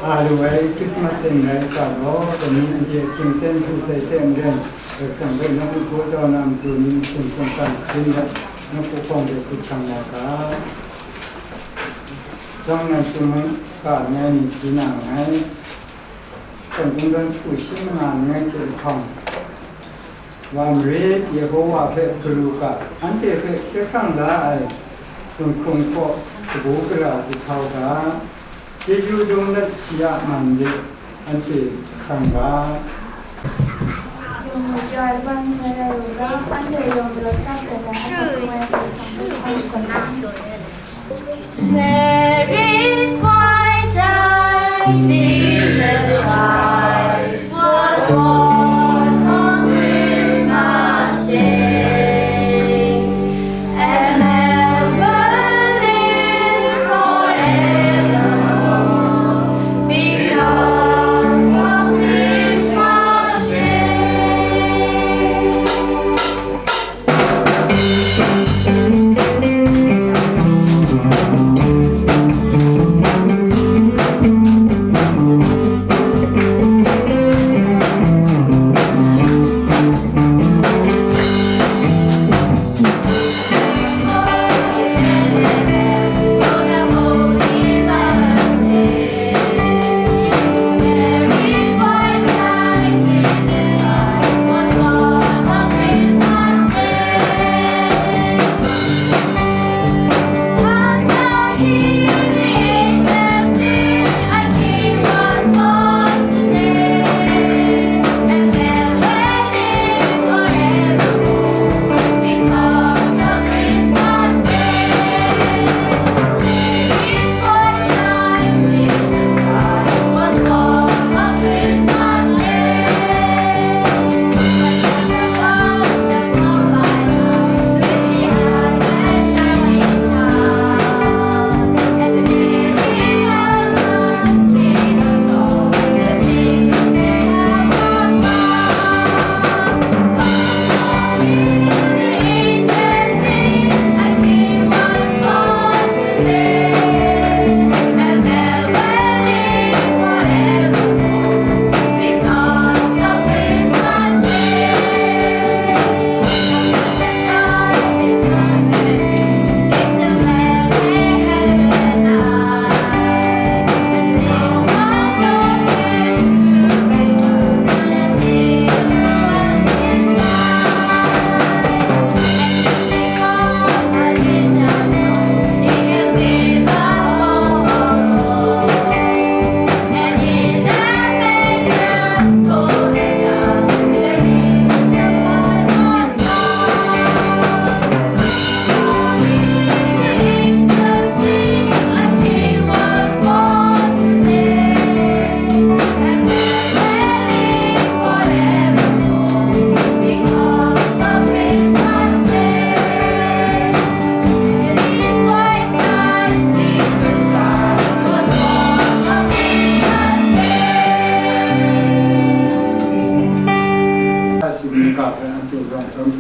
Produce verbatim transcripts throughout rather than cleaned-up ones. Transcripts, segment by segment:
A lu ai Krismas ten rai u ga law, dai ni anhte ahkying ten hku sai hte maren, Karai Kasang hpe nawku hkaw jau na matu ni shing hkungsan sharin dat, nawku hpawng de hkut shang wa ga. Shawng nnan hkying ga langai mi hpyi na nngai, shawng kungdawn shagu shi manga langai hte lahkawng, wa marit, Yehowa hpe garu ga, anhte hpe hkye hkrang la ai gun hkrung hkaw kabu gara jahtau ga, chyeju dum let shi a man de anhte shang ga. Yawng majaw ai hpang hkrai rai u ga, anhte yawng majaw tsap dat ai asak hkungga hpe sang hkawm ai hkawm na. There is bright light, Jesus Christ was born on Christmas Day, and man will live forevermore because of Christmas Day.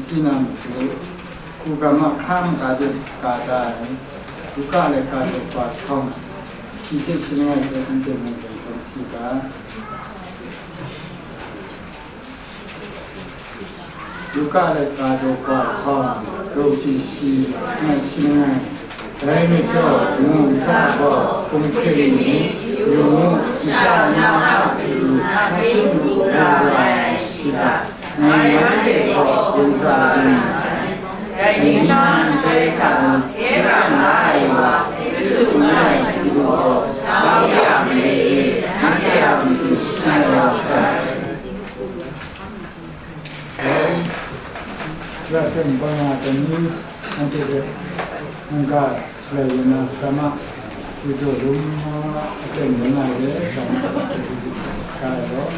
Hpyi na matu, hku ga mahkra maga de ga da ai, Luka laika daw kaba hkawng, shi hte shi langai hte anhte mung zawn hkawng hpyi ga. Luka laika daw kaba hkawng, daw shi shi, langai shi langai. Dai majaw, Karai Kasang gaw hkum hkrit mi, yu mu, masha na a matu hta htingnu gara ai shi hta, ngai nanhte hpe gun sa tsun nngai. Dai ni na nhtoi hta hkye hkrang la ai wa, Yesu ngu ai Madu gaw, Dawi a mare e, nanhte a matu shani wa sai. Ra hten bang nga ai ni, anhte hpe mungga shalai yu na, sa ma, yu daw lum ma, aten yu na re, sa ma, sa ai law.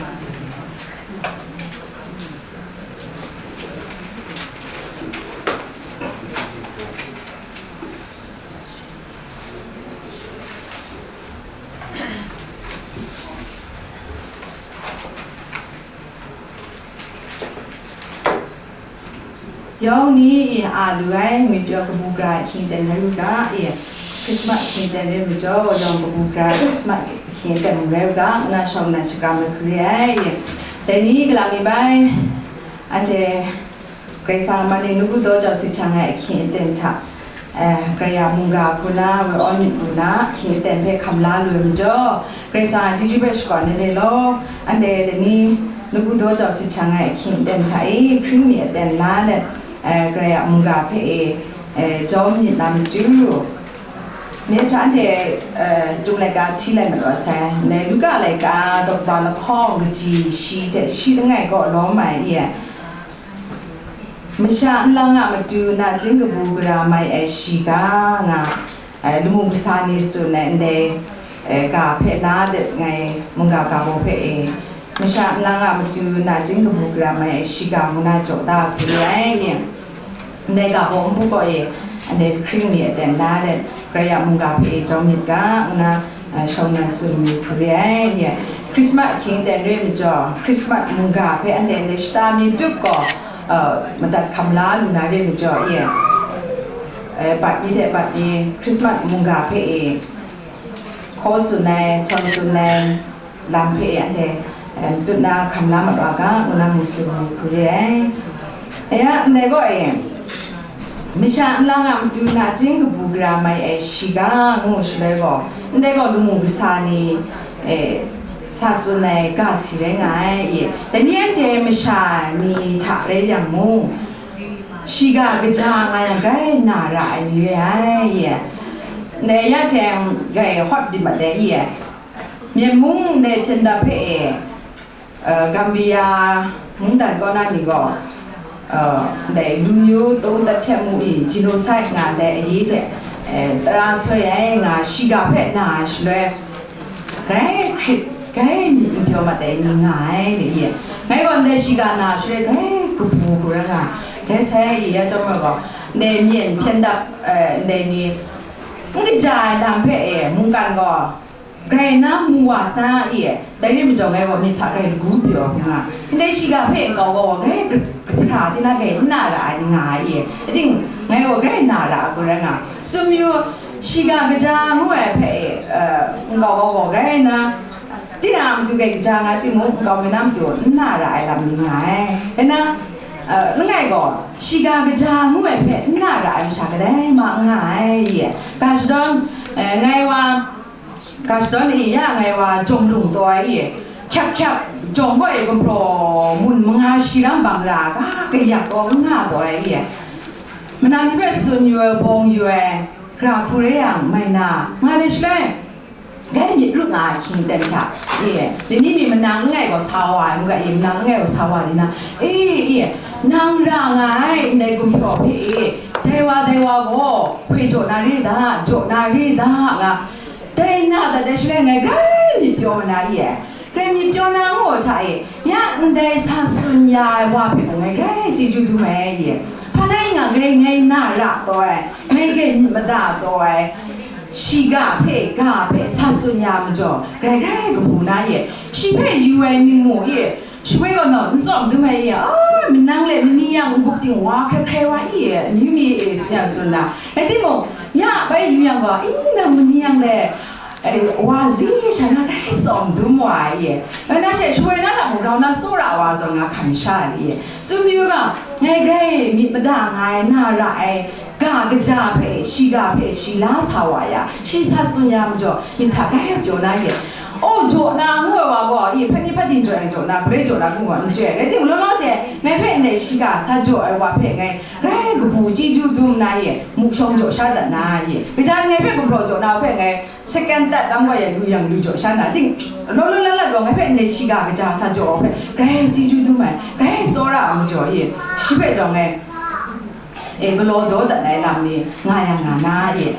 Yawng ni e a lu ai ngwi pyaw kabu gara ai hkying ten rai u ga e, Krismas hkying ten rai majaw, yawng kabu gara ai Krismas Yin ten rai u ga, nna shawng nna shakram ai hkri ai. Dai ni gala mi bai, anhte Karai Kasang man e nawku daw jau sit hta ai ahkying aten hta, eh, Karai a mungga hku na, woi awn myit hku na, ahkying aten hpe hkam la lu ai majaw, Karai Kasang a chyeju hpe shakawn ai re law, anhte dai ni nawku daw jau sit hta ai ahkying aten hta e, hpring mi aten la let, eh, Karai a mungga hpe e, eh, jawm myit na matu, Myit hta anhte, eh, Chyum laika hti lai mat wa sai. Ndai Luka laika daw kaba lahkawng kaji shi hte shi langai kaw lawm ai e, masha nlang a matu nachying kabu gara mai ai shiga nga, eh, lamu kasa ni tsun ai ndai, eh, ga hpe la dat ngai mungga ga baw hpe e, masha nlang a matu nachying kabu gara mai ai shiga ngu na jaw da hku re ai e. Ndai ga baw npu kaw e, ndai hkring mi aten la let, Karai a mungga hpe e jawm myit ga, ngu na, eh, shawng na tsun mi hku re ai, ye. Christmas ahkying aten re ai majaw, Christmas mungga hpe anhte ndai shata mi tup gaw, eh, madat hkam la lu na re ai majaw, ye. Eh, bat mi hte bat mi, Christmas mungga hpe e, hkaw tsun ai, htawn tsun ai, lam hpe anhte, em, tut na hkam la mat wa ga, ngu na mu tsun mu hku re ai. Ya, ndai gaw e, masha nlang a matu nachying kabu gara mai ai shiga ngu shaloi gaw, ndai gaw lamu kasa ni, e, sa tsun ai ga si rai nga ai, e. Dai ni anhte masha ni hta rai yang mung, shiga kaja nga yang grai na ra ai ni re ai, e. Ndai ya teng grai hawt di mat ai, e. Myen mung ndai hpyen dap hpe e, eh, Gambia mungdan kaw na ni gaw, eh, ndai lumyu tawng dat hpyat mu i, genocide nga ndai ayi hte, eh, tara soi ai nga shiga hpe na ai shaloi, grai hkrit, grai myit n pyaw mat ai ni nga ai, ni i. Ngai gaw ndai shiga na shaloi grai kabu hku rai nga, grai sai i ya chyawm ai gaw, ndai myen hpyen dap, eh, ndai ni n kaja ai lam hpe e, mungkan gaw, Grai na mu wa sa i, dai re majaw ngai gaw myit hta grai lagu pyaw nga, ndai shiga hpe nkau gaw grai kahpra di na grai n na ra ai nga ai i, ating ngai gaw grai na ra ai hku rai nga. Sumyu shiga kaja ngu ai hpe, eh, nkau gaw gaw grai na, tinang a matu grai kaja nga timung, nkau mi na matu n na ra ai lam ni nga ai. Rai na, eh, langai gaw shiga kaja ngu ai hpe n na ra ai masha kadai ma n nga ai i, ga shadawn, eh, ngai wa, Ga shadawn e ya ngai wa jawng lung taw ai e, hkyap hkyap jawng gaw e gumhpraw mun manga shi rang bang ra ga kayak taw n nga taw ai e. Manang ni hpe tsun yu ai, bawng yu ai, gara hku re yang mai na, nga le shaloi, grai myit ru nga ai hkying ten hta e, ni ni mi manang langai gaw sa wa ai, n ga e, manang langai gaw sa wa di na, e, e, nang ra nga ai ndai gumhpraw hpe e, dai wa, dai wa gaw hkoi jaw na re da, jaw na re da, nga, Dai na dat ai shaloi ngai grai myit pyaw ma na i e. Grai myit pyaw na ngu ai hta e, ya ndai sa tsun ya ai wa hpe mung ngai grai chyeju dum ai i e. Hpa na i nga grai ngai na ra taw ai, ngai grai myit mada taw ai, shiga hpe, ga hpe sa tsun ya ai majaw, grai grai kabu na i e. Shi hpe yu ai ning mu i e. Shawoi gaw nau n tsawm dum ai i, a, manang le mani yang n-gup ting wa hkrai hkrai wa i, amyu mi e tsun ya tsun na. Rai timung, ya bai yu yang gaw, i, nang mani yang le, e, wa zi sha na grai tsawm dum wa ai i. Ngai na she shawoi na lam grau na tsawra wa zawn nga hkam sha ai i. Tsun yu ga, ngai grai myit mada nga ai, na ra ai, ga kaja hpe, shiga hpe, shi la sa wa ya, shi sa tsun ya majaw, myit hta grai pyaw na i. O, jaw na ngu ai wa gaw, i, hpani hpadi jaw ai jaw na, grai jaw na ngu ai n chye ai. Rai timung, law law se, ngai hpe ndai shiga sa jaw ai wa hpe ngai grai kabu chyeju dum na i, mu shawng jaw sha dat na i, kaja ngai hpe gumhpraw jaw na hpe ngai second, third lam gaw ya lu yang lu jaw sha na, ting, law law lat lat gaw ngai hpe ndai shiga kaja sa jaw ai hpe grai chyeju dum ai, grai tsawra ai majaw i, shi hpe jawng ngai, e, galaw daw dat ai lam ni nga yang nga na e.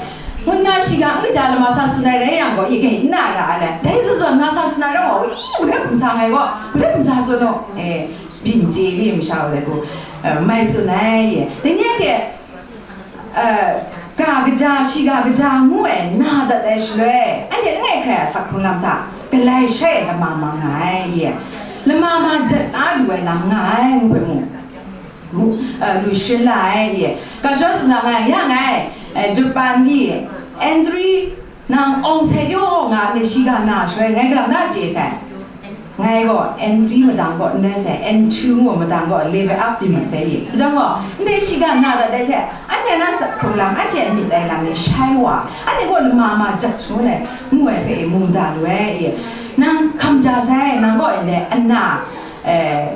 Ngun na shiga n kaja lama sa tsun ai rai yang gaw, i, gai n na ra ai le. Dai zawn zawn nga sa tsun ai rai gaw, i, gulai hkum sa ngai gaw, gulai hkum sa tsun u, e, byin chye li masha wa dai gaw, e, mai tsun ai e. Dai ni anhte, e, ga kaja, shiga kaja ngu ai, na dat ai shaloi, anhte langai hkrai a sak hkrung lam hta, galai shai ai lama ma nga ai e. Lama ma jat na lu ai lam nga ai, ngu hpe mu. Mu, eh, lu sharin la ai, ye. Ga shadawn sumla nga yang, ya ngai, eh, Japan ni, N three Nang awng sai yaw nga, ndai shiga na shaloi ngai galam na chye sai. Ngai gaw N three madang kaw n rai sai, N two ngu madang kaw level up byin mat sai ye. Mayang gaw, ndai shiga na dat dai hte, anhte na sat hkrung lam, anhte a myit tai lam ni shai wa, anhte gaw lama ma jak shangun ai, ngu ai hpe e mu da lu ai ye. Nang hkam ja sai, nang gaw ndai ana, eh,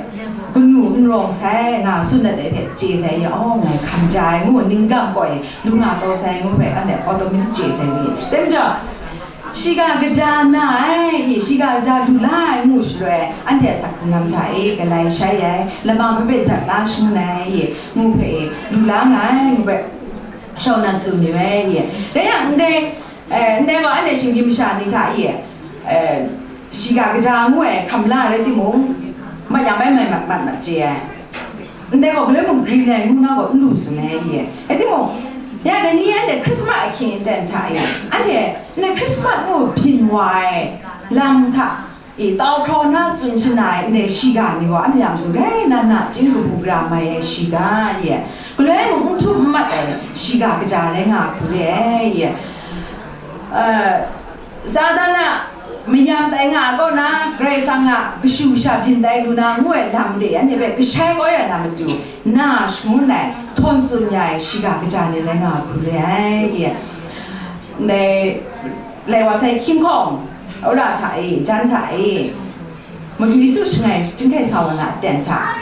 kanu n rawng sai, nga tsun dat ai hte chye sai ye, aw, ngai hkam ja ai, ngu ning gam gaw e, lu nga taw sai, ngu hpe anhte automatic chye sai ye. Dai majaw, shiga kaja na ai, i, shiga kaja lu la ai ngu shaloi, anhte asak hkrung lam hta e galai shai ai, lamang hpe hpe jat la shangun ai, i, ngu hpe e lu la nga ai, ngu hpe shawng na tsun mayu ai, i. Dai yang ndai, eh, ndai gaw anhte shinggyim masha ni hta e, eh, shiga kaja ngu ai hkam la rai timung, mayam bai mai mat mat mat chye ai. Ndai gaw galoi mung green ai ngu na gaw n lu tsun ai ye. Rai timung, ya dai ni anhte Christmas ahkying aten hta e, anhte ndai Christmas ngu byin wa ai lam hta, i, tau hpraw na tsun shana ai ndai shiga ni gaw anhte a matu rai na nachying kabu gara mai ai shiga ye. Galoi mung n htum n mat ai shiga kaja rai nga hku re ai ye. Eh, Satan a mayam tai nga ai kaw na, Karai Kasang a kashu kasha byin tai lu na ngu ai lam de, anhte hpe kashai kau ya na matu, na shangun ai, htawn tsun ya ai shiga kaja ni rai nga hku re ai. Ndai lai wa sai hkying hkawng, wora hta e, jan hta e, Madu Yesu shangai chyinghkai sa wa na aten hta,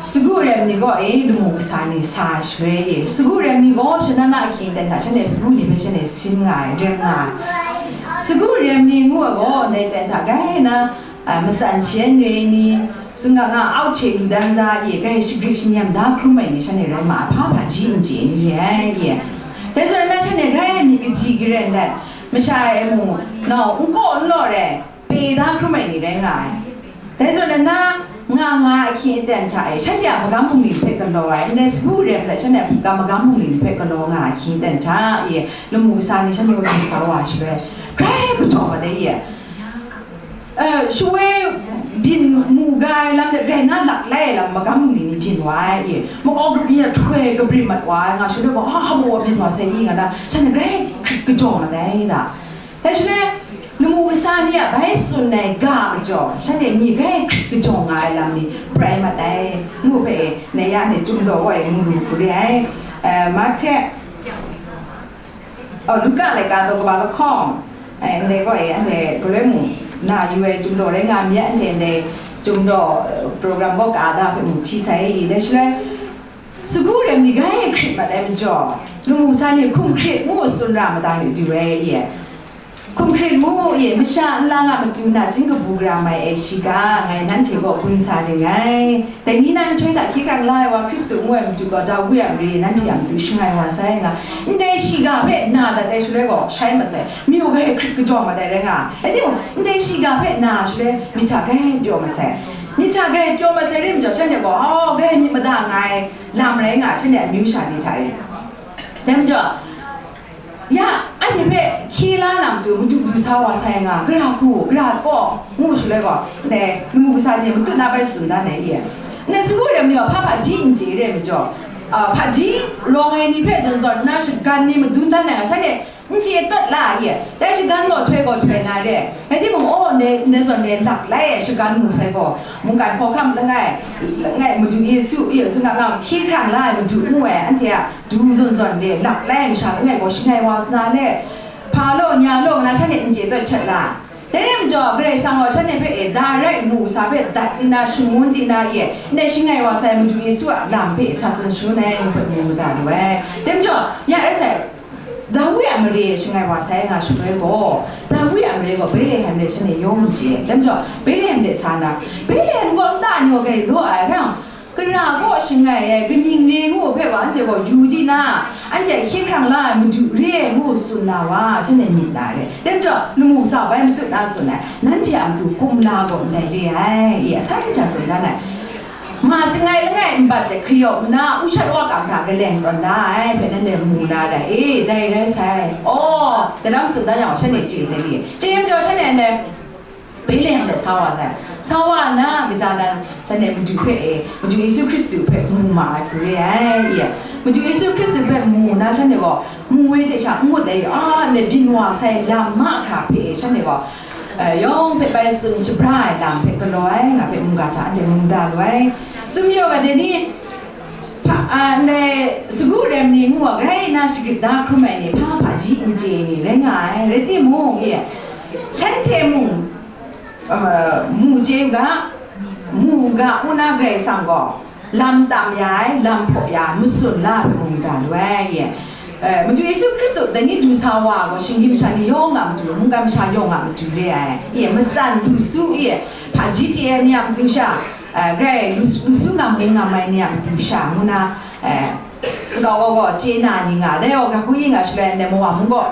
sagu rem ni gaw e lamu kasa ni sa shaloi e, sagu rem ni gaw shanang a ahkying aten hta shanhte sagu ni hpe shanhte sin nga ai, rem nga ai. Sagu rem ni ngu ai gaw ndai aten hta grai na, a, matsan hpyen re ai ni, sumga nga au hte lu dan za e, grai shagrit shanyam da hkrum ai ni shanhte rai ma ai, hpa hpaji n chye ai ni re ai e. Dai zawn na shanhte grai myit kaji karen let, masha e mung nau n kaw n law re, pe da hkrum ai ni rai nga ai. Dai zawn na, nga nga ai ahkying aten hta e, shanhte a magam bungli ni hpe galaw ai, ndai sagu rem let shanhte a magam bungli ni hpe galaw nga ai ahkying aten hta e, lamu kasa ni shanhte wa sa wa shaloi, grai kajawng mat ai e. Eh, shawoi byin mu ga ai lam de, grai na lak lai ai lam magam bungli ni byin wa ai e, makau grup ni a htoi kabrim mat wa ai, nga shaloi gaw, a, hpa wa byin wa sai i, nga na, shanhte grai hkrit kajawng mat ai da. Dai shaloi, lamu kasa ni a bai tsun ai ga majaw, shanhte myi grai hkrit kajawng nga ai lam ni prai mat ai, ngu hpe, nai ya ni Chyum daw gaw e mu lu hku re ai. Eh, Mahte, oh, Luka laika daw kaba lahkawng, eh, ndai gaw e, anhte galoi mung na yu ai Chyum daw rai nga mi ai, anhte ndai Chyum daw, eh, program gaw ka da hpe mung hti sai, dai shaloi, sagu rem ni grai hkrit mat ai majaw, lamu kasa ni hkum hkrit ngu tsun ra ma ta ni du ai ye. Hkum hkrit mu, e, masha nlang a matu nachying kabu gara mai ai shiga, ngai nanhte kaw gun sa ring ai. Dai ni na nhtoi hta hkye hkrang la ai wa Hkristu ngu ai matu gaw Dawi a mare nanhte a matu shangai wa sai nga, ndai shiga hpe na dat ai shaloi gaw shai mat sai, myu grai hkrit kajawng mat ai rai nga, rai timung, ndai shiga hpe na shaloi myit hta grai pyaw mat sai. Myit hta grai pyaw mat sai rai majaw, shanhte gaw, oh, grai myit mada nga ai lam rai nga, shanhte a amyu sha ni hta e. Dai majaw, ya, anhte hpe hkye la na matu, madu du sa wa sai nga, gara hku, gara kaw, ngu shaloi gaw, ndai lamu kasa ni matut na bai tsun dan ai e. Ndai sagu rem ni gaw hpa hpaji n chye re majaw, a, hpaji rawng ai ni hpe zawn zawn nna shagan ni madun dan ai, shanhte n chye tawt la ai e. Dai shagan gaw htoi gaw htoi na re, rai timung, aw, ndai, ndai zawn e lak lai ai shagan mu sai gaw, mungkan hkawhkam langai, langai Madu Yesu, Yesu na nga hkye hkrang la ai madu ngu ai, anhte a du zawn zawn re lak lai ai masha langai gaw shangai wa sa na le, hpa law, nya law, nga na shanhte n chye tawt htet la. Dai rai majaw, Karai Kasang gaw shanhte hpe e, da rai mu sa hpe dat di na, shangun di na e, ndai shangai wa sai Madu Yesu a lam hpe sa tsun shangun ai, ngu hpe mu mada lu ai. Dai majaw, ya rai sai, Dawi a mare shangai wa sai nga shaloi gaw, Dawi a mare gaw Betlehem de shanhte yawng n chye. Dai majaw, Betlehem de sa na, Betlehem gaw nta ni gaw grai law ai, rai yang, gara kaw shangai ai, kaning re ngu hpe wa, anhte gaw yu di na, anhte a hkye hkrang la ai Madu re ai ngu tsun na wa, shanhte myit na re. Dai majaw, lamu kasa bai matut na tsun ai, nanhte a matu kumla gaw ndai re ai, e, asan hta tsun dan ai. Ma chyangai langai nbat de hkayawp nna, ushat wa kang hta galeng tawn da ai hpe nanhte mu na rai, e, dai rai sai. Aw, gadam tsun dan yang, shanhte chye sai li. Chye majaw, shanhte ndai Betlehem de sa wa sai. Sa wa nna, kaja nan shanhte Madu hpe e, Madu Yesu Hkristu hpe mu ma ai hku re ai, e. Madu Yesu Hkristu hpe mu na shanhte gaw, mu ai hte sha n ngut ai, a, ne byin wa sai lam mahkra hpe shanhte gaw, eh, yawng hpe bai tsun shabra ai lam hpe galaw ai, nga hpe mungga hta anhte mu da lu ai. Sumyaw ga de ni, hpa, a, ndai sagu rem ni ngu wa, grai na shagrit da hkrum ai ni, hpa hpaji n chye ai ni rai nga ai, rai timung, e, shanhte mung, uh, mu chye u ga, mu u ga, ngu na Karai Kasang gaw lam tam ya ai, lam hpaw ya ai, matsun la ai hpe mung da lu ai, e. Eh, Madu Yesu Hkristu dai ni du sa wa gaw, shinggyim masha ni yawng a matu, mungkan masha yawng a matu re ai, e, matsan lu su, e, hpaji chye ai ni a matu sha, eh, grai lu, lu su ngam mu ngam ai ni a matu sha, ngu na, eh, nkau gaw gaw chye na ni nga, dai gaw, ga hku yi nga shaloi, ndai mawa mung gaw,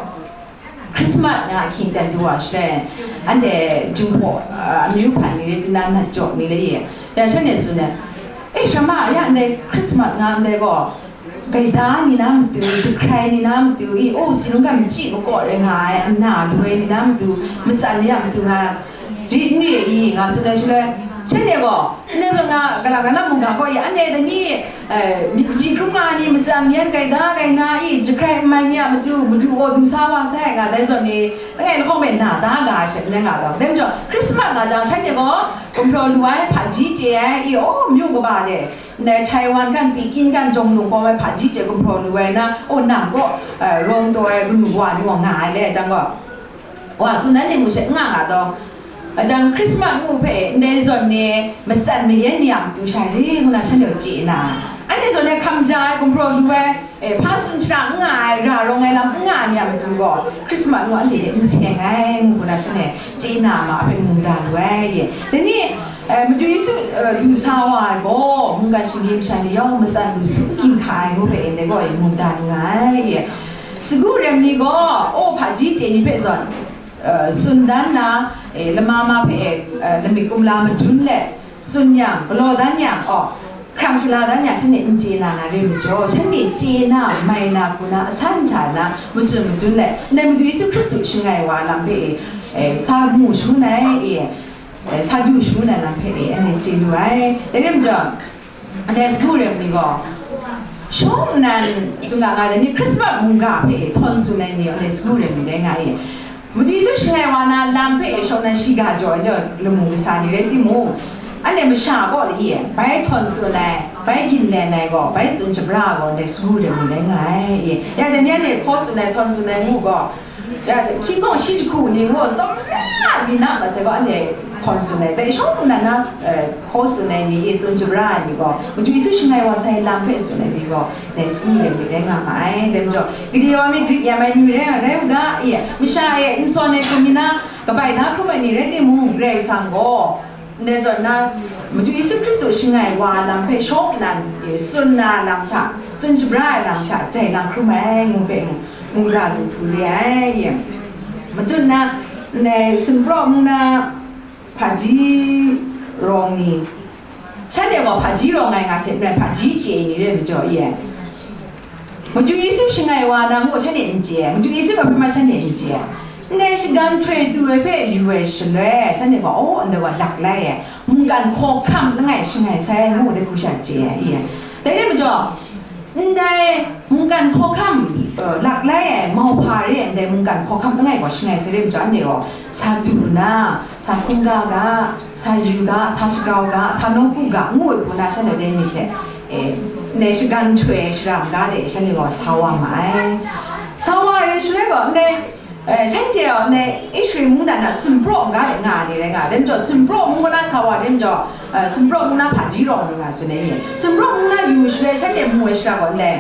Christmas nga ahkying dan du wa shaloi, anhte Jinghpaw, uh, amyu hpan ni le, tinang nat jaw ni le ye, ya shanhte tsun ai, e, shamma, ya ndai Christmas nga ndai gaw, gaida ni na matu, jahkrai ni na matu, i, o, sinungkan machyi makaw rai nga ai, ana lu ai ni na matu, matsan ni a matu nga, rit n rit i, nga tsun ai shaloi, shanhte gaw, ndai zawn na, gala gala mungga gaw, ya, anhte dai ni, eh, myit kaji hkrum nga ni, matsan yan gaida gaina i, jahkrai n mai ni a matu, madu gaw du sa wa sai, nga dai zawn ni, langai lahkawng hpe na da ga ai sha, n rai nga law. Dai majaw, Christmas nga jang, shanhte gaw gumhpraw lu ai, hpaji chye ai, i, aw, myu kaba de, ndai Taiwan kan, Pekin kan, jawng lung kawm ai hpaji chye gumhpraw lu ai na, aw, nang gaw, eh, rawng taw ai kanu wa ni gaw nga ai le, jang gaw, wa tsun dan ni mu she, n nga nga taw. Ajang Christmas ngu hpe ndai zawn ni matsan mayan ni a matu sha re ngu na shanhte chye na, anhte zawn ni hkam ja ai, gumhpraw lu ai, eh, hpa tsun shara n nga ai, ra rawng ai lam n nga ai ni a matu gaw, Christmas ngu anhte hte n seng ai ngu na shanhte chye na ma hpe mung da lu ai. Dai ni, eh, Madu Yesu, eh, du sa wa ai gaw, mungkan shinggyim masha ni yawng matsan lu su ginhka ai ngu hpe ndai gaw e mung da lu nga ai. Sagu rem ni gaw, aw, hpaji chye ni hpe zawn, eh, tsun dan na, eh, lama ma hpe, eh, lamik kumla madun let, tsun yang, galaw dan yang, aw, hkrang shala dan yang, shanhte n chye na na re majaw, shanhte chye na, mai na, hku na, asan hta na, matsun madun let, ndai Madu Yesu Hkristu shangai wa lam hpe, eh, sa mu shangun ai, eh, eh, sa du shangun ai lam hpe, eh, anhte chye lu ai. Dai re majaw, Ndai sagu rem ni gaw, shawng nnan tsun ga nga ai ni, Christmas mungga hpe htawn tsun ai ni, ndai sagu rem ni rai nga ai. Madu Yesu shangai wa na lam hpe shawng nnan shiga jaw ai jaw lamu kasa ni rai timung, anhte masha kaw de bai htawn tsun ai, bai ginlen ai gaw, bai tsun shabra ai gaw, ndai sagu rem ni rai nga ai. Ya, dai ni anhte hkaw tsun ai, htawn tsun ai ngu gaw, Ya, hkying hkawng shi jahku ni gaw, tsawmra mi na masai gaw, anhte htawn tsun ai, dai shawng nnan na, eh, hkaw tsun ai ni, e tsun shabra ai ni gaw, Madu Yesu shangai wa sai lam hpe tsun ai ni gaw, dai sagu rem ni rai nga ma ai. Dai majaw, gade wa mi Grik yam ai ni rai, rai u ga, e, masha e n sawn ai hkum mi na, kabai na hkrum ai ni rai timung, Karai Kasang gaw, Ndai zawn na, Madu Yesu Hkristu shangai wa lam hpe shawng nnan, e, tsun na lam hta, tsun shabra ai lam hta, jai na hkrum ai, ngu hpe mu, mungga lu hku re ai, e. Matut na, ndai sumpraw mung na hpaji rawng ni, shanhte gaw hpaji rawng ai nga hte maren hpaji chye ai ni re majaw, e. Madu Yesu shangai wa na ngu shanhte n chye ai, Madu Yesu a hpe ma shanhte n chye ai. Ndai shagan htoi tu ai hpe yu ai shaloi, shanhte gaw, aw, ndai wa lak lai ai, mungkan hkawhkam langai shangai sai ngu de hku sha chye ai, i ai. Dai re majaw, ndai mungkan hkawhkam, uh, lak lai ai, mauhpa re ai ndai mungkan hkawhkam langai gaw shangai sai re majaw, anhte gaw, sa du na, sa hkungga ga, sa yu ga, sa shagrau ga, sa nawku ga, ngu ai hku na shanhte dai myit hte, e, ndai shagan htoi shara ga de shanhte gaw sa wa ma ai. Sa wa ai shaloi gaw, ndai, e, shanhte gaw ndai Israel mungdan na sumpraw ga de nga ni rai nga ai. Dai majaw, sumpraw mung na sa wa ai majaw, e, sumpraw mung na hpaji rawng ni nga tsun ai. Sumpraw mung na yu shaloi shanhte mu ai shara gaw, ndai,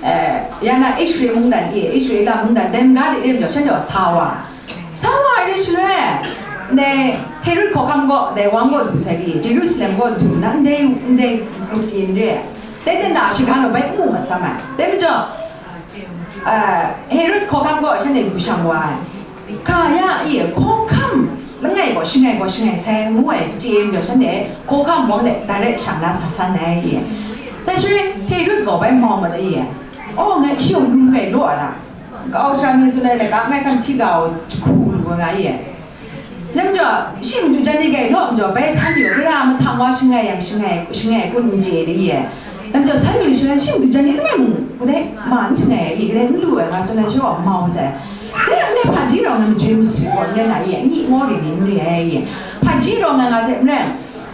e, ya na Israel mungdan e, Israela mungdan dem ga de re majaw, shanhte gaw sa wa. Sa wa ai re shaloi, ndai Herod hkawhkam gaw, dai wang gaw du sai di, Jerusalem gaw du na, ndai, ndai grup yin re ai. Dai dan na shaga nau bai mu masam ai. Dai majaw, ah, Herod hkawhkam gaw shanhte du shang wa ai. Ka ya i, hkawhkam langai gaw shangai gaw shangai sai ngu ai chye majaw, shanhte hkawhkam wang de direct shang na sa san ai i. Dai shaloi Herod gaw bai mau mat ai i. Oh, ngai shi yawng lu ngai law ai ta? Kau sha ni tsun ai laika, ngai hkan hti ga u jahku lu ai nga i. Dai majaw, shi madu jan ni gai law majaw, bai san yu, kara mahtang wa shangai yang shangai, shangai kun n chye de i. Dai majaw, san yu shaloi shing du jan ni langai mung, kadai ma n chyangai ai, kadai n lu ai, nga tsun ai shaw mau sai. Dai yang dai hpaji rawng ai majoi masum gaw n rai na i, anyi ngu ri ni n re ai i. Hpaji rawng ai nga hte n rai,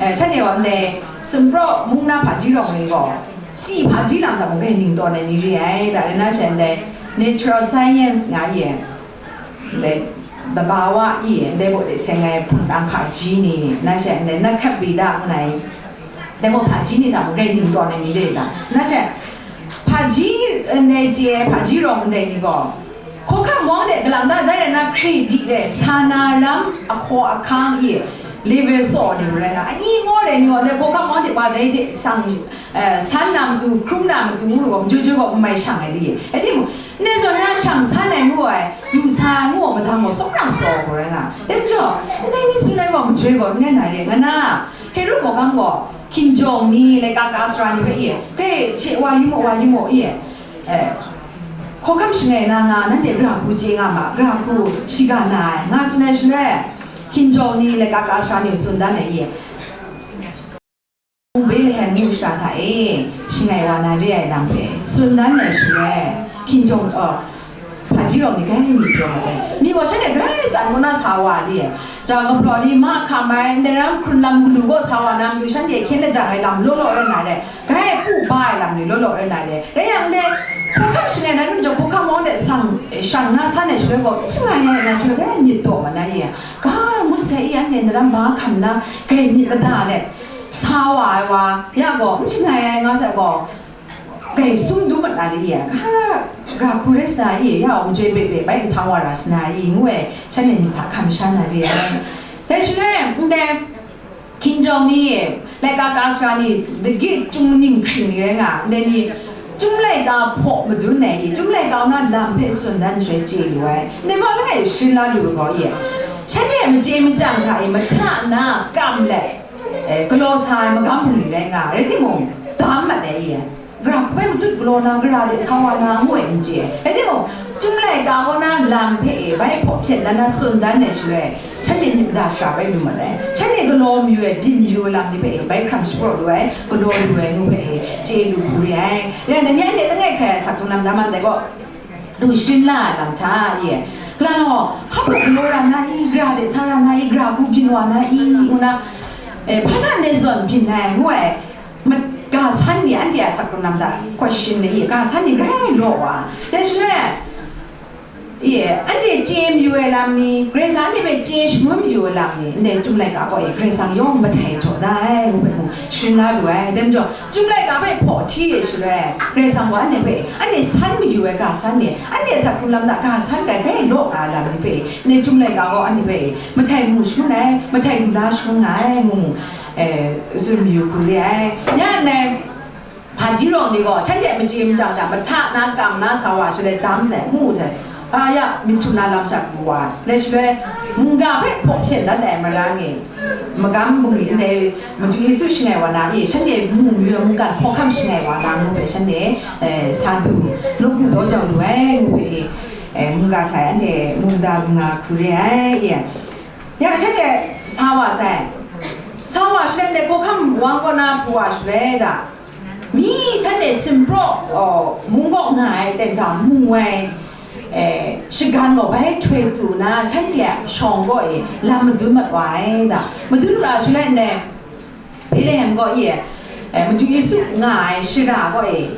eh, shanhte gaw ndai sumpraw mung na hpaji rawng ni gaw, si hpaji lam hta mung rai ning tawn ai ni re ai, da rai na sha ndai natural science nga i, ndai dabawa i, ndai gaw de seng ai hpung tang hpaji ni, na sha ndai na hkap ri da n rai, ndai gaw hpaji ni hta mung rai ning tawn ai ni re da, na sha hpaji, ndai chye ai hpaji rawng ndai ni gaw, hkawhkam wang de galang da, dai rai na hkre di re, sa na lam, ahkaw ahkang i, level saw ni rai na, anyi ngu rai ni gaw, ndai hkawhkam wang de wa dai de sang, eh, san na matu, hkrum na matu ngu gaw, majojo gaw n mai shang ai di. Rai timung, ndai zawn na shang san ai ngu ai, du sa ai ngu ai madang gaw, sawk na saw gaw rai na. Dai majaw, ndai ni tsun ai gaw, majoi gaw n rai na re, nga na, Herod hkawhkam gaw, hkinjawng ni, laika ka sara ni hpe i, hkrai she wa yu mu, wa yu mu i, eh, hkawhkam shangai na nga, nanhte gara hku chye nga ma, gara hku shiga na ai, nga tsun ai shaloi, hkinjawng ni, laika ka sara ni tsun dan ai i, Betlehem mung shara hta e, shangai wa na re ai lam hpe tsun dan ai shaloi, hkinjawng, uh, hpaji rawng ni grai myit pyaw mat ai. Mi gaw shanhte grai tsan kaw na sa wa li ai. Ja gumhpraw ni, mahkam ai, ndai ram hkrun lam galu gaw sa wa na matu, shanhte hkyen lajang ai lam law law rai na re, grai pu ba ai lam ni law law rai na re. Rai yang, ndai hkawhkam shangai na rum jaw, hkawhkam wang de sang, shang na san ai shaloi gaw, n shangai ai na shaloi grai myit taw mat na i, ga ngut sai i, anhte ndai ram mahkam na grai myit mada let, sa wa ai wa, ya gaw, n shangai ai nga hta gaw, grai sum dum mat na ni i, ga, ga hku rai sa i, ya gaw, majoi bek bek bai nhtang wa ra sa na i, ngu ai, shanhte myit hta hkam sha na re ai. Dai shaloi, ndai hkinjawng ni, laika ka sara ni, dagit chyum ning hkring ni rai nga, ndai ni, Chyum laika hpaw madun ai i, chyum laika na lam hpe tsun dan shaloi chye lu ai. Ndai gaw langai shachyun la lu ai gaw i, shanhte machye machyang hta i, mahta na kam let, eh, galaw sa ai magam bungli rai nga, rai timung, dam mat ai i, gara hku bai matut galaw na, gara de sa wa na, ngu ai n chye ai. Rai timung, chyum laika gaw na lam hpe e, bai hpaw hpyen dan na tsun dan ai shaloi, shanhte myit mada shara bai lu mat ai. Shanhte galaw mayu ai, byin mayu ai lam ni hpe e, bai hkrang shapraw lu ai, galaw lu ai ngu hpe e, chye lu hku re ai. Rai nna, ni anhte langai hkrai a asak hkrung lam da man dai gaw, lu sharin la ai lam hta e, gala law, hpa mung galaw ra na i, gara de sa ra na i, gara hku byin wa na i, ngu na, eh, hpa na ndai zawn byin ai, ngu ai, ma-, ga san ni anhte a asak hkrung lam hta question ni i, ga san ni grai law wa. Dai shaloi, i, anhte chye mayu ai lam ni, Karai Kasang anhte hpe chye shangun mayu ai lam ni, ndai Chyum laika gaw e, Karai Kasang yawng mahtai jaw da ai, ngu hpe mung sharin la lu ai. Dai majaw, Chyum laika hpe hpaw hti ai shaloi, Karai Kasang gaw anhte hpe, anhte san mayu ai ga san ni, anhte a asak hkrung lam hta ga san grai grai law nga ai lam ni hpe, ndai Chyum laika gaw anhte hpe, mahtai mu shangun ai, mahtai lu la shangun nga ai, ngu mu, eh, tsun mayu hku re ai. Ya ndai, hpaji rawng ni gaw, shanhte machye machyang hta, mahta na kam na sa wa shaloi dam sai, mu sai. A ya, myit htum na lam sha pru wa, lai shaloi, mungga hpe hpaw hpyen dat ai mara ni, magam bungli ndai, Madu Yesu shangai wa na i, shanhte mu mayu ai mungkan hkawhkam shangai wa na ngu hpe shanhte, eh, sa du, nawku daw jau lu ai ngu hpe i, eh, mungga hta e anhte mungda lu nga hku re ai i. Ya, shanhte sa wa sai. Sa wa shaloi, ndai hkawhkam wang kaw na pru wa shaloi da, mi shanhte sumpraw, oh, mung kaw nga ai ten hta mu ai, eh, shagan gaw bai htoi tu na, shanhte a shawng kaw e lam madun mat wa ai da. Madun ra shaloi ndai, Betlehem kaw e, eh, Madu Yesu nga ai shara kaw e,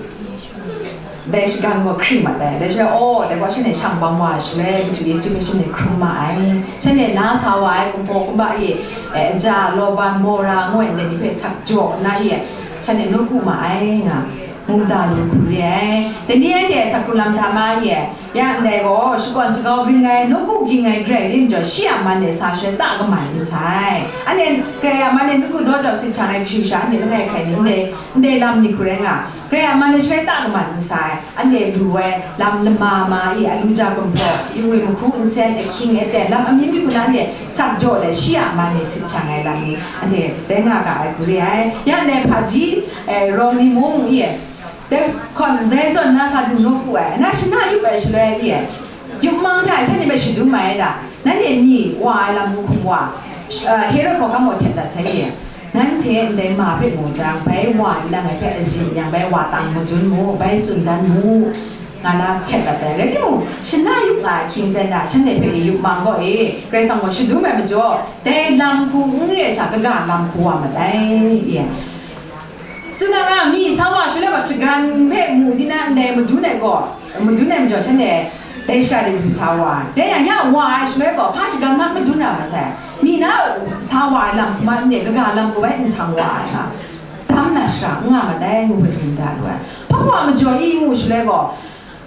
dai shagan gaw hkring mat ai. Dai shaloi, aw, dai gaw shanhte shang bang wa ai shaloi, Madu Yesu hpe shanhte hkrum ma ai. Shanhte na sa wa ai kumhpaw kumhpa e, eh, aja, lawban, mawra ngu ai ndai ni hpe sak jaw nna e, shanhte nawku ma ai nga, mungda lu hku re ai. Dai ni anhte a asak hkrung lam hta ma e, Ya ndai gaw, shakawn shakau bring ai, nawku ging ai grai rim jaw, shi a man e sa shaloi ta kaman n sai. Anhte Karai a man e nawku daw jau sit hkyang ai kashu sha, anhte langai hkrai ni ndai, ndai lam ni hku rai nga, Karai a man e shaloi ta kaman n sai. Anhte lu ai lam lama ma i, alu ja gumhpraw, yu ngwi mahku nsen, ahkying aten, lam amying mi hku na anhte sak jaw let, shi a man e sit hkyang ai lam ni, anhte rai nga ga ai hku re ai. Ya ndai hpaji, eh, rawng ni mung i, Dai hkawn, dai zawn na sa du nawku ai, na shana yup ai shaloi e, yupmang hta e shanhte hpe shadum ai da, nanhte myi wa ai lam hkum wa, eh, Herod hkawhkam gaw htet dat sai e. Nanhte ndai ma hpe mu jang, bai wa nang ngai hpe azin yang, bai wa tang madun mu, bai tsun dan mu, nga na htet dat ai. Rai timung, shana yup nga ai hkying dan na, shanhte hpe e yup mang gaw e, Karai Kasang gaw shadum ai majaw, dai lam hku n re ai sha, kaga lam hku wa mat ai, e. Tsun na nga, mi sa wa shaloi gaw shagan hpe mu di na ndai madun ai gaw, madun ai majaw shanhte dai shara de du sa wa ai. Dai yang, ya wa ai shaloi gaw, hpa shagan ma madun ra masai. Mi na sa wa ai lam hku ma n re, kaga lam hku bai n htang wa ai nga, dam na shara n nga mat ai ngu hpe byin da lu ai. Hpa wa majaw i ngu shaloi gaw,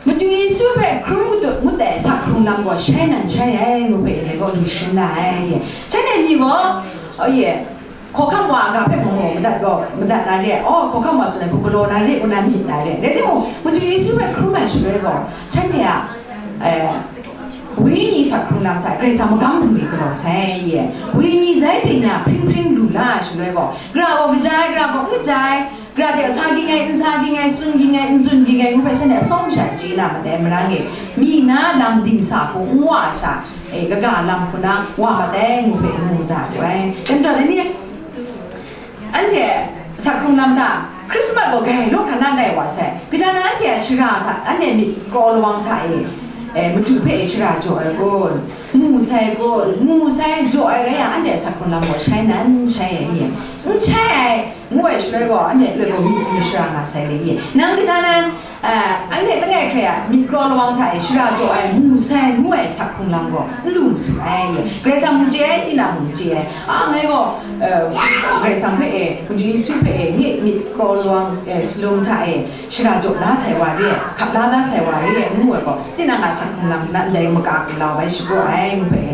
Madu Yesu hpe hkrum matut ngut ai sak hkrung lam gaw shai nan shai ai ngu hpe ndai gaw lu sharin na ai. Shanhte ni gaw, oh ye, hkawhkam wa a ga hpe mung gaw madat gaw, madat na re ai, aw, hkawhkam wa tsun ai hku galaw na re ai, ngu na myit na re ai. Rai timung, Madu Yesu hpe hkrum ai shaloi gaw, shanhte a, eh, Wenyi sak hkrung lam hta Karai Kasang magam bungli galaw sai ye. Wenyi zai byin ya hpring hpring lu la ai shaloi gaw, gara gaw kaja ai, gara gaw n kaja ai, gara de sa ging ai, n sa ging ai, tsun ging ai, n tsun ging ai, ngu hpe shanhte atsawm sha chye na maten marang e, mi na lam dingsa hku n wa sha, e, kaga lam hku na wa mat ai ngu hpe mu da lu ai. Dai majaw, dai ni, anhte sak hkrung lam hta, Christmas gaw grai law hkra na lai wa sai. Kaja na anhte a shara hta, anhte myit kraw lawang hta e, e, Madu hpe e shara jaw ai kun, mu sai kun, mu sai jaw ai rai yang, anhte a sak hkrung lam gaw shai nan shai ai ni? N shai ai, ngu ai shaloi gaw, anhte loi gaw myit n shara nga sai le ye. Nang kaja nan, a, anhte langai hkrai a myit kraw lawang hta e shara jaw ai, mu sai ngu ai sak hkrung lam gaw n lu n su ai ye. Karai Kasang mung chye ai, tinang mung chye ai. A, ngai gaw, e, Karai Kasang hpe e, Madu Yesu hpe e, nye myit kraw lawang, e, salum hta e shara jaw la sai wa re ai, hkap la la sai wa re ai, ngu ai gaw, tinang a sak hkrung lam na ndai maka ku la bai shapraw ai, ngu hpe e,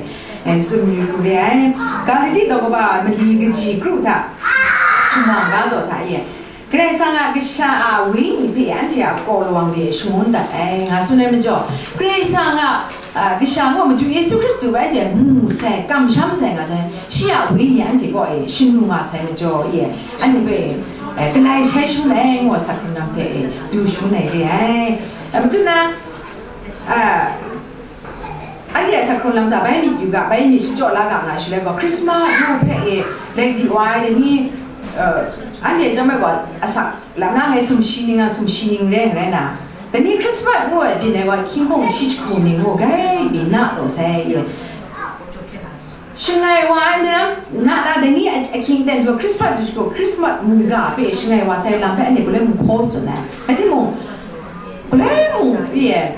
e, tsun mayu hku re ai. Galati daw kaba mali kaji kru hta, Jumwa ga daw hta e, Karai Kasang a Kasha a Wenyi hpe anhte a kraw lawang de shangun dat ai, nga tsun ai majaw, Karai Kasang a, a, Kasha gaw Madu Yesu Hkristu bai hte mu sai, kamsham sai nga jang, shi a Wenyi anhte kaw e shanu nga sai majaw e, anhte hpe, e, galai shai shangun ai ngu ai sak hkrung lam hte e du shangun ai re ai. A, matu na, a, Anhte a sak hkrung lam hta bai myit yu ga, bai myit shachyaw la ga nga shaloi gaw, Christmas ngu hpe e, lai di wa ai dai ni, eh, anhte chyawm ai gaw, asak lam na ngai sumshi ning a, sumshi ning rai n rai na, dai ni Christmas ngu ai byin ai gaw, hkying hpung shi jahku ning gaw grai mi na taw sai e. Shangai wa ai lam na, na dai ni a, ahkying aten hte Christmas du jahku, Christmas mungga hpe shangai wa sai lam hpe anhte galoi mung hkaw tsun ai. Rai timung, galoi mung, e,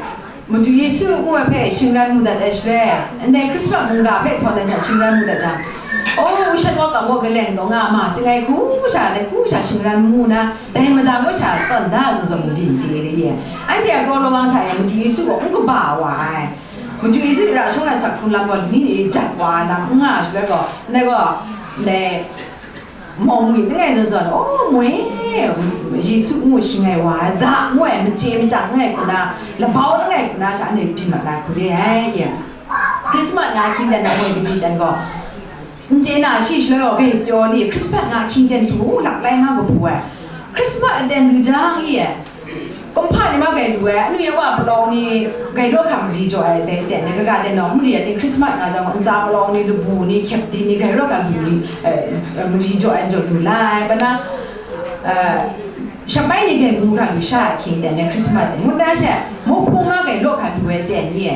Madu Yesu ngu ai hpe shingran mu dat ai shaloi, ndai Christmas mungga hpe htawn ai hta shingran mu dat jang, o, u shat wa kang gaw galeng taw nga ma, chyangai hku sha, dai hku sha shingran mu na, dai majaw gaw sha tawn da zaw zaw mung byin chye de ye. Anhte a kraw lawang hta e Madu Yesu gaw n kaba wa ai. Madu Yesu ra shawng ai sak hkrung lam gaw, lani ni jat wa ai lam n nga ai shaloi gaw, ndai gaw, ndai, Mawng ngwi langai zawn zawn, o, moi, Yesu ngu shangai wa ai, da ngu ai, machye machyang langai hku na, labau langai hku na sha, anhte byin mat na hku re ai, ye. Christmas nga hkying dan na moi kaji dan gaw, n chye na shi shaloi gaw, gai pyaw ni, Christmas nga hkying dan su, u, lak lai nga kabu ai. Christmas aten du jang, ye. Kumhpa ni ma gai lu ai, anu ya wa palawng ni gai law hkam mari jaw ai dai aten ni, kaga ten nawng mari ai ting, Christmas nga jang, ntsa palawng ni, labu ni, hkyep di ni, gai law hkam mari, eh, mari jaw ai jaw lu la ai, pa na, eh, shap bai ni gai mu hkra lu sha ai hkying ten ni, Christmas ten, ngut na she, muk hpung ma gai law hkam lu ai ten ni,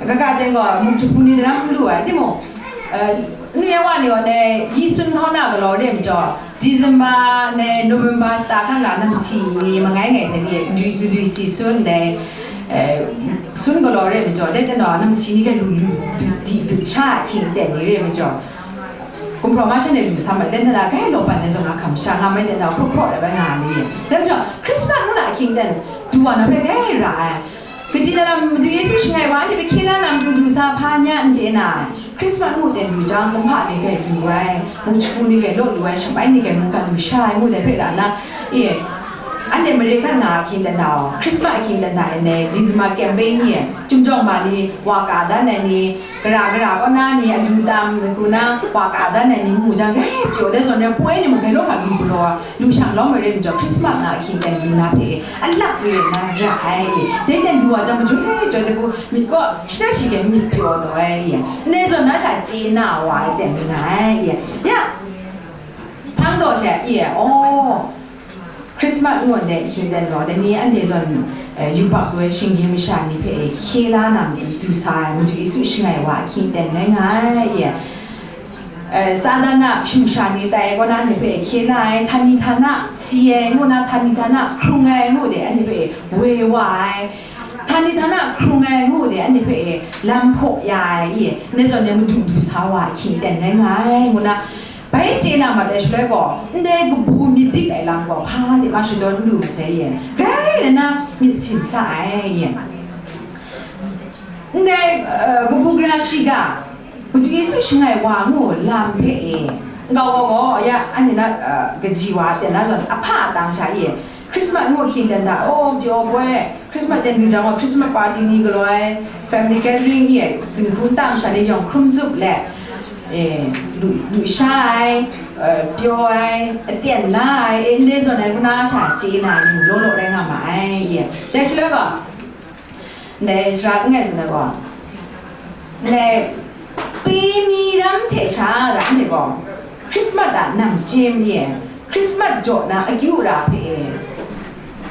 kaga ten gaw, muk jahpu ni daram lu ai, timung, eh, anu ya wa ni gaw dai, yi sun hkau na galaw re majaw, December ndai November shata hkan ga namsi ni mangai ngai sai ni, dwi, dwi si sun ndai, eh, sun galaw re ai majaw, dai teng gaw namsi ni gai lu lu, du, di, du sha ahkying ten ni re ai majaw, gumhpraw masha ni lu sa mai, dai teng gaw gai law ban ai zawn a hkam sha nga mai, teng gaw hpraw hpraw ai bai nga ni. Dai majaw, Christmas ngu na ahkying ten du wa na bai gai ra ai. Kaji na lam Madu Yesu shangai wa, anhte hpe hkye la na matu du sa hpa nya n chye na ai. Christmas ngu ten du jang, kumhpa ni gai lu ai, muk jahpu ni gai law lu ai, shap bai ni gai mu hkra lu sha ai ngu dai hpe ra na, e, anhte mare hkan nga ahkying dan hta, Christmas ahkying dan hta e, December campaign ni e, chyum jawng ma ni, wa ka dan ai ni, gara gara kaw na ni, alu tam hku na, wa ka dan ai ni mu jang, rai pyaw dai zawn rai, poi ni mung gai law hkra lu galaw, lu shang lawm ai re majaw, Christmas nga ahkying ten lu na hpe, alak re na ra ai, dai ten du wa jang, majung ai jaw de hku, myit kaw, shada shi gai myit pyaw taw ai, ndai zawn na sha chye na wa ai ten lu na ai, ya, hpa Ang taw she, i e, oh, Christmas ngu ndai hkying ten gaw, dai ni anhte zawn, eh, yubak ai shinggyim masha ni hpe hkye la na matu du sa ai, Madu Yesu shangai wa ahkying ten rai nga ai, i e. Eh, Satan a sumsha ni tai ai kaw na anhte hpe hkye la ai, htani htana si ai ngu na, htani htana hkrung ai ngu de anhte hpe woi wa ai, htani htana hkrung ai ngu de anhte hpe lam hpaw ya ai, i e. Ndai zawn e Madu du sa wa ahkying ten rai nga ai, ngu na, bai chye na mat ai shaloi gaw, ndai kabu myit dik ai lam gaw hpa de ma shadawn n lu masai ye, grai nna myit sin sa ai ye. Ndai, eh, kabu gara shiga, Madu Yesu shangai wa ngu lam hpe e, nkau gaw gaw, ya, anhte na, eh, kaji wa a ten na zawn, ahpa atang sha ye, Christmas ngu hkying ten hta, oh, pyaw poi, Christmas ten du jang gaw, Christmas party ni galaw ai, family gathering i ai, dinghku nta masha ni yawng hkrum zup let, e, lu, lu sha ai, e, pyaw ai, aten la ai, e, ndai zawn ai, ngu na sha chye na ai, lu law law rai nga ma ai, e. Dai shaloi gaw, ndai sara langai zawn ai gaw, ndai, Pemi ram hte sha da, anhte gaw, Christmas a nang chye ma ni e? Christmas jaw na akyu ra hpe e,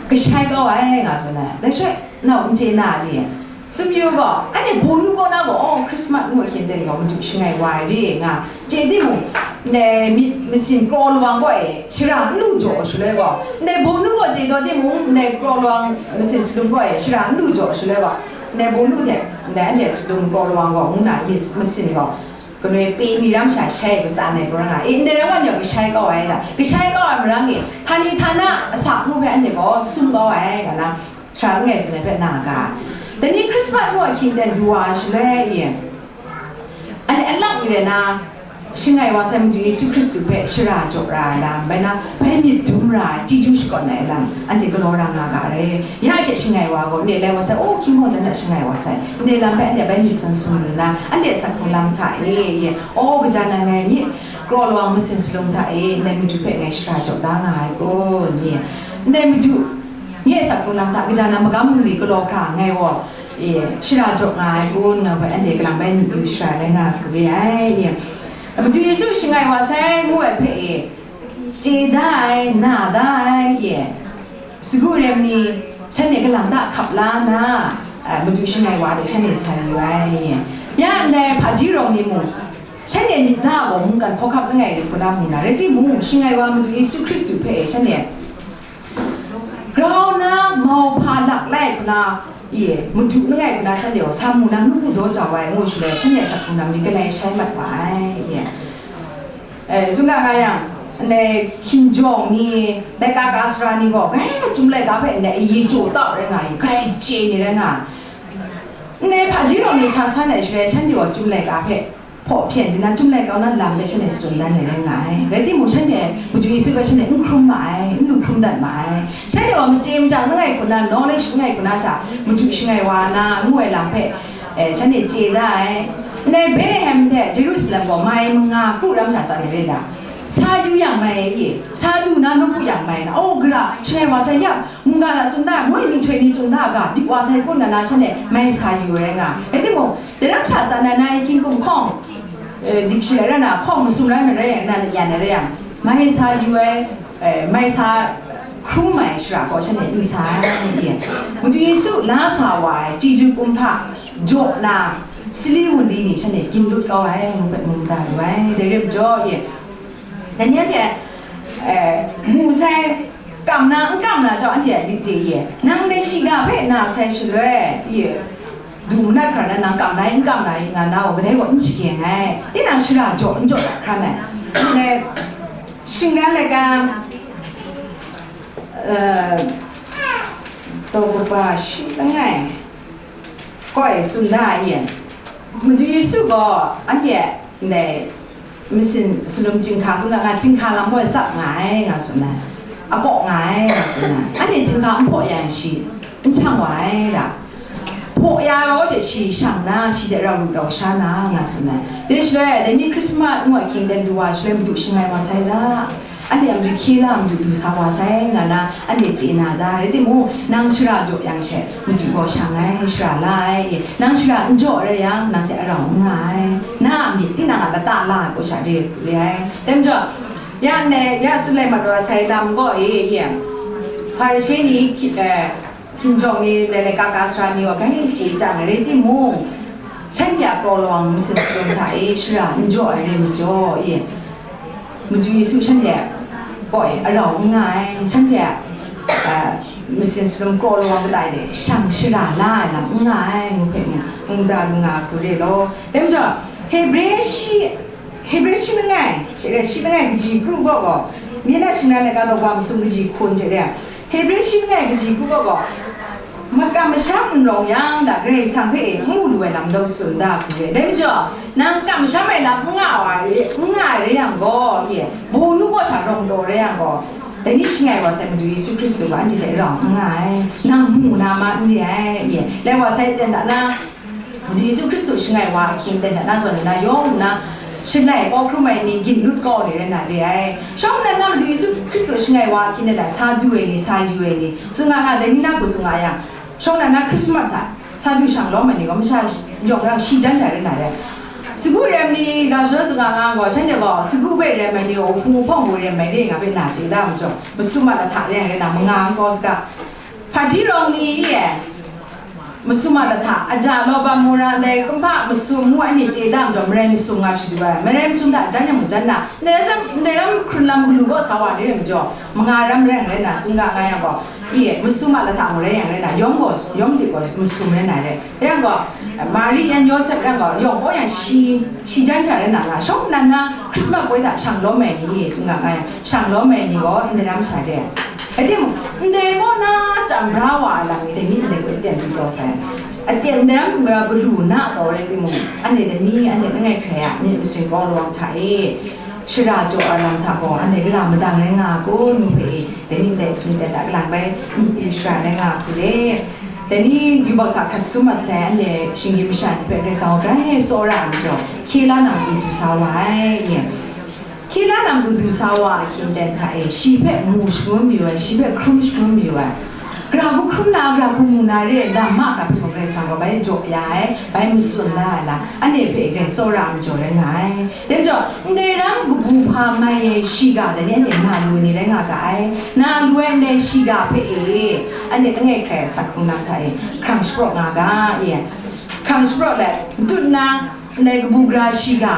kashai kau ai, nga tsun ai. Dai shaloi, nau n chye na ni e? Sumyu gaw, anhte bawnu kaw na gaw, oh, Christmas ngu hkying ten gaw, Madu shangai wa ai re, nga chye timung, ndai myit masin kraw lawang gaw e, shara n lu jaw shaloi gaw, ndai bawnu gaw chye taw timung, ndai kraw lawang masin salum gaw e, shara n lu jaw shaloi gaw, ndai bawnu hte, ndai anhte salum kraw lawang gaw, ngu na myit masin gaw, Galoi Pemi ram sha shai ai, matsan ai, gaw ra nga, e, ndai rai wa ni gaw kashai kau ai da, kashai kau ai marang e, htani htana asak ngu hpe anhte gaw sum kau ai, nga na, sara langai zawn ai hpe na ga. Dai ni Christmas ngu ahkying ten du wa ai shaloi e, anhte alak ni rai na, shangai wa sai Madu Yesu Hkristu hpe shara jaw ra ai lam, bai na, bai myit dum ra ai, chyeju shakawn ai lam, anhte galaw ra nga ga re. Ya she shangai wa gaw, ndai lai wa sai, oh, hkying hkawng jan hta shangai wa sai, ndai lam hpe anhte bai myit sun sun lu nna, anhte asak hkrung lam hta e, ye, oh, kaja nan ngai myit kraw lawang masin salum hta e, ndai Madu hpe ngai shara jaw da nga ai kun, ye, ndai Madu nye asak hkrung lam hta kaja nan magam bungli galaw hkra ngai gaw, e, shara jaw nga ai kun, nga hpe anhte kalang bai myit yu shara rai nga hkru re ai, ye. Madu Yesu shangai wa sai ngu ai hpe e, chye da ai, na da ai, ye. Sagu rem ni, shanhte kalang ta hkap la nna, a, Madu shangai wa de shanhte sa yu ai. Ya ndai hpaji rawng ni mung, shanhte myit na a gaw mungkan hkawhkam langai rit kau na mu na, rai timung, shangai wa Madu Yesu Hkristu hpe shanhte grau na mauhpa lak lai kau na, ye, Madu langai kau na shanhte gaw sa mu na, nu pu daw jau ai, ngu shaloi, shanhte asak hkrung lam ni galai shai mat wa ai, ye. Eh, tsun ga nga yang, ndai hkinjawng ni, laika ka sara ni gaw, grai Chyum laika hpe ndai ayi jaw tau rai nga ai, grai chye ni rai nga ai. Ndai hpaji rawng ni sa san ai shaloi, shanhte gaw Chyum laika hpe hpaw hpyen di na, Chyum laika na lam hpe shanhte tsun dan ai rai nga ai. Rai timung, shanhte Madu Yesu hpe shanhte n hkrum ma ai, n du hkrum dat ma ai. Shanhte gaw machye machyang langai hku na, knowledge langai hku na sha, Madu shangai wa na, ngu ai lam hpe, eh, shanhte chye da ai. Ndai Betlehem hte Jerusalem gaw mai manga kru ram sha tsan ai re da. Sa yu yang mai e, sa du na nawku yang mai na, oh, gara, shangai wa sai yang, mungga na tsun da, moi myihtoi ni tsun da ga, dik wa sai kun nga na, shanhte mai sa yu ai nga. Rai timung, dai ram sha tsan na, na i hkying hkum hkawng, eh, dik shalai rai na, hkawng masum rai marai yang, na yan ai rai yang, mai sa yu ai, eh, mai sa hkrum ai shara gaw shanhte n sa ai, ye. Madu Yesu la sa wa ai chyeju kumhpa jaw na, sali wunli ni shanhte gyin lut kau ai, ngu hpe mu da lu ai. Dai rai majaw, ye, dai ni anhte, eh, mu sai, kam na, n kam na jau anhte a dik de, ye. Nang dai shiga hpe na sai shaloi, ye, du manat hkra na, nang kam na i, n kam na i, nga na gaw, kadai gaw n shagyeng ai. Tinang shara jaw n jaw dat hkra ai. Dai, shingran laika, eh, daw kaba shi langai, koi tsun da ai, Madu Yesu gaw anhte ndai masin salum chyinghka tsun ga, nga chyinghka lam gaw tsap nga ai, nga tsun ai, akaw nga ai, nga tsun ai. Anhte chyinghka n hpaw ya yang shi n shang wa ai da. Hpaw ya gaw she shi shang na, shi de rau lu rau sha na, nga tsun ai. Dai shaloi, dai ni Hkrismat ngu ai hkying ten du wa shaloi, Madu shangai wa sai da. Anhte a matu hkye la, matu du sa wa sai, nga na, anhte chye na da, rai timung, nang shara jaw yang she, matu gaw shang ai, shara la ai, nang shara n jaw rai yang, nang hte arau n nga ai, na a myit tinang a lata la ai hku sha re, re ai. Dai majaw, Ya ne, ya tsun lai mat wa sai lam gaw e, ye. Hparishe ni, hki-, eh, hkinjawng ni, lailai ka ka sara ni gaw, grai chye chyang ai rai timung, shanhte a kraw lawang masin shalum hta e shara n jaw ai rai majaw, ye. Madu Yesu shanhte kaw e arau n nga ai, shanhte a, eh, masin shalum kraw lawang kata e shang shara la ai lam n nga ai, ngu hpe mu, ngu da lu nga hku re law. Dai majaw, Hebre shi, Hebre shi langai, shi, shi langai kaji kru gaw gaw, Myen a shingran ai ga daw wa masum kaji hkun hte re ai, Hebre shi langai kaji hku gaw gaw, makam masham n rawng yang da, Karai Kasang hpe e n mu lu ai lam daw tsun da hku re. Dai majaw, nang kam masham ai lam n nga wa re, n nga ai re yang gaw, ye, bawnu kaw sha rawng taw re yang gaw, dai ni shangai wa sai Madu Yesu Hkristu gaw anhte hte rau n nga ai, nang mu na ma n re ai, ye, lai wa sai ten da na, Madu Yesu Hkristu shangai wa ahkying ten hta na zawn nna yawng nna, shalai kau hkrum ai ni, ginlut kau ni rai na re ai. Shawng nna na Madu Yesu Hkristu shangai wa ahkying ten hta sa du ai ni, sa yu ai ni, tsun nga nga, dai ni na hku tsun nga yang, shawng nna na Christmas hta sa du shang lawm ai ni gaw, masha yawng rang shi jan jai rai na re ai. Sagu rem ni ga shadawn tsun nga nga gaw, shanhte gaw sagu hpe rem ai ni gaw, hpung hpawng hku rem ai ni nga hpe na chye da majaw, masum a lahta re ai rai na, manga n kau saga. Hpaji rawng ni e, masum a lahta, aja, law, bam, mura, ndai kumhpa masum ngu anhte chye da majaw, marai masum nga shadu ai. Marai masum hta jan yang mung jan na, ndai ram, ndai ram hkrun lam galu gaw sa wa ni rai majaw, manga ram rai yang rai na, tsun ga nga yang gaw, e, masum a lahta ngu rai yang rai na, yawng gaw, yawng de gaw masum rai na re. Rai yang gaw, Mari yan Yawsep rai yang gaw, yawng gaw yang shi, shi jan sha rai na nga, shawng nnan na Christmas poi hta shang lawm ai ni, tsun ga nga yang, shang lawm ai ni gaw, ndai ram sha re ai. Rai timung, ndai gaw na chyam bra wa ai lam ni, dai ni ndai gaw aten du taw sai. Aten ndai ram galu na taw rai timung, anhte dai ni, anhte langai hkrai a, myit masin kau lawang hta e, shara jaw ai lam hta gaw, anhte gara madang rai nga ai kun, ngu hpe e, dai ni ndai hpyi ndai hta lang bai, myit yu shara rai nga ai hku le. Dai ni yubak hta hkrat sum mat sai, anhte shinggyim masha ni hpe Karai Kasang gaw grai tsawra ai majaw, hkye la na matu du sa wa ai, nye. Hkye la na matu du sa wa ai hkying ten hta e, shi hpe mu shangun mayu ai, shi hpe hkrum shangun mayu ai. Gara hku hkrum na, gara hku mu na re ai lam ma hkra hpe mung Karai Kasang gaw bai jaw ya ai, bai matsun la ai lam, anhte hpe grai tsawra ai majaw rai nga ai. Dai majaw, ndai ram kabu hpa mai ai shiga dai ni anhte na lu ai ni rai nga ga ai. Na lu ai ndai shiga hpe e, anhte langai hkrai a sak hkrung lam hta e, hkrang shapraw nga ga, e. Hkrang shapraw let, matut nna, ndai kabu gara shiga,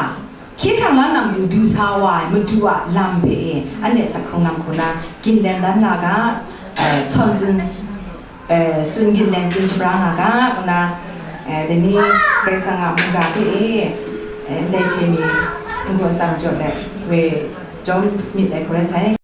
hkye hkrang la na matu du sa wa ai madu a lam hpe e, anhte sak hkrung lam hku na, ginlen dan nga ga, eh, htawn tsun, eh, tsun ginlen tsun shabra nga ga, ngu na, eh, dai ni Karai Kasang a mungga hpe e, eh, ndai hte mi n-gun tsang jaw let, we jawm myit ai hku rai sai.